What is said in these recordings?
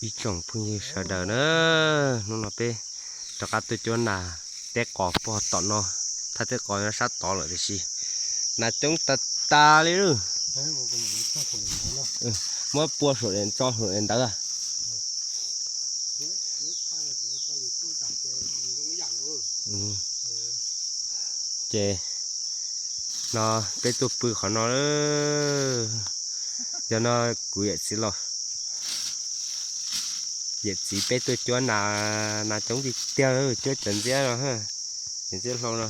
Ib tsoom phooj ywg sawv daws na, hnub no peb rov qab tuaj cuab nas, teb qos puag tom no, thaj teb qos nyob sab tod lawm tiam sis nas coob tas tas li lawm. Muab pua saum daim tso saum daim ntawd. Ces no peb tuaj pw qhov no, yog no kuv yawm txiv los, yawm txiv peb tuaj cuab nas, nas coob tiag tiag, cuab cov ntxiab no, cov ntxiab hlau no.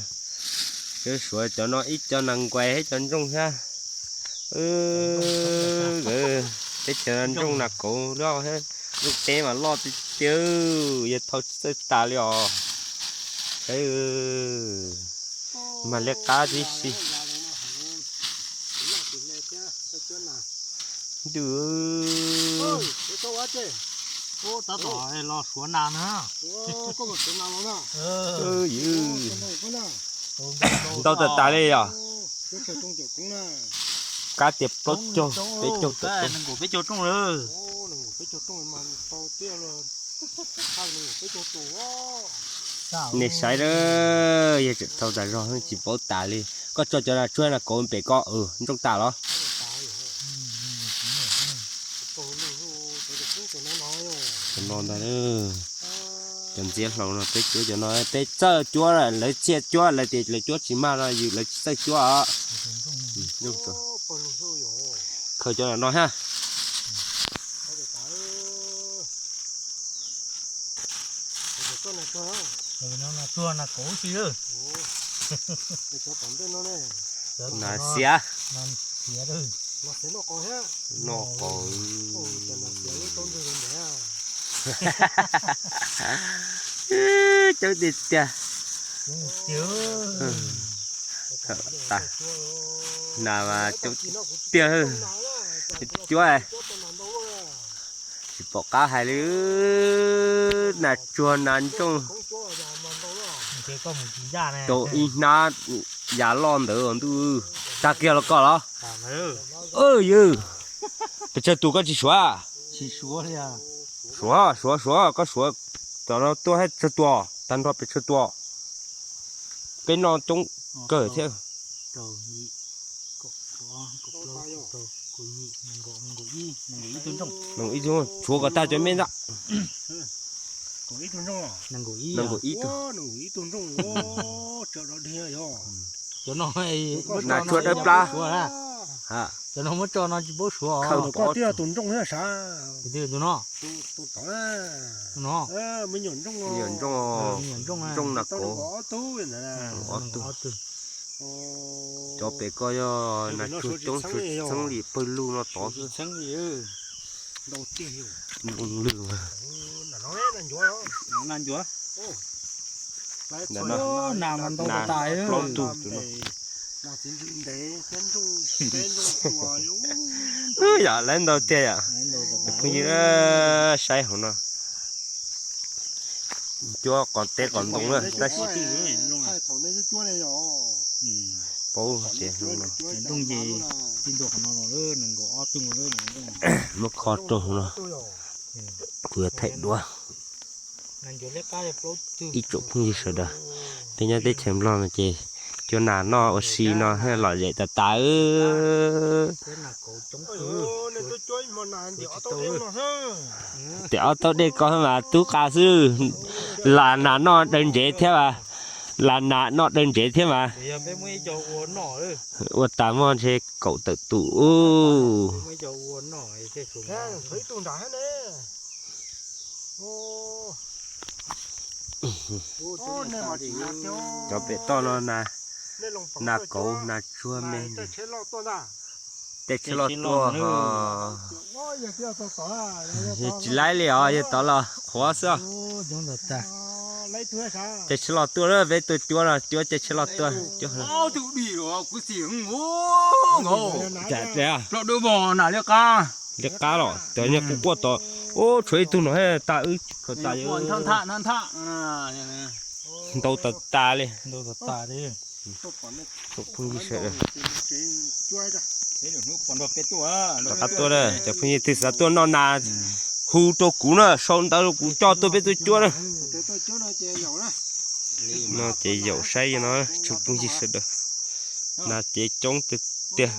Cuab suav cov no ib co nas nquaij thiab cov ntsooj thiab. Peb cov ntsooj nas kauv loj thiab, ntsooj teb mas loj tiag tiag, yawg thau tsis txawj tas li os. Mas liab qab tib si. Ntuj, ntau tas tas li yom. Kab tias plaub caug peb caug tawm. Nej saib na, yog tseem thau tas zog tsis paub tas li. Koj tso cov nas tsuag nas kauv pem koj, ntsooj tas los? Cov no ntag, cov ntxiab hlau no peb cuab cov no, peb txawj cuab, lawv txhiaj cuab, lawv tias lawv cuab tsis mag no yus lawv tsis txawj cuab os. Khaws cov no thiab. Nas xiav. Noj qos. Coob tiag tiag. Nas mas coob tiag. Cuab tsis pom qab hais li, nas tsuag nas ntsooj. Rau ib hnab yam loj ntawd ntuj. Tag kiag los koj los? Yawg, pes tsawg tus koj tsis suav? Suav, suav, suav, koj suav. Cov no tuaj tsawg tus, tag nrho pes tsawg tus? Peb noj coob kawg thiab. Nees nkaum ib tug, tshuav kom tag cov me ntag. Nees nkaum ib tug. Nas tsuag dawb plab. Cov no muab tso no tsis paub suav. Koj tib tus ntsooj thiab sav. Tus no, me nyuam ntsooj, ntsooj nas kauv. Ob tug. Cov pem koj yog nas tsuag coob tshwj txheeb li pawg lug no tod xwb. Npoo lwj. Nas plaub tug tus no. Yam lawv ntau tiag yom. Phooj ywg, saib hauv no. Cuab qos teb qos ntoo na tab sis paub tias muab kho rau hauv no, kuv yuav thaij duab. Ib tsoom phooj ywg sawv daws, peb nyob teb chaws Nplog no ces cuab nas noj ua si no lom zem tas tas. Tias ob tauv dej ko mas tub qa xwb, las nas noj daw ntsev thiab mas, las nas noj daw ntsev thiab mas. Ua tas muaj ntshe kaum tawm tus. Cov pem toj no nas kauv nas tsuag me. Tej tsheb loj tuaj ho. Tsis laib li os, yog tod los qhuav xwb. Tej tsheb loj tuaj, peb tuaj cuab no, cuab tej tsheb loj tuaj. Liab qab los cov niag quaj quaj tod. Ub, tshuav ib tug no tas wb khaws tas. Ntau tas tas li. Phooj ywg sawv daws, rov qab tuaj, cov phooj ywg twg xav tuaj noj nas, Hu rau kuv na, sau ntawv rau kuv coj tuaj peb tuaj cuab na. No ces yaum saib no tsoom phooj ywg sawv daws, na ces coob tiag tiag.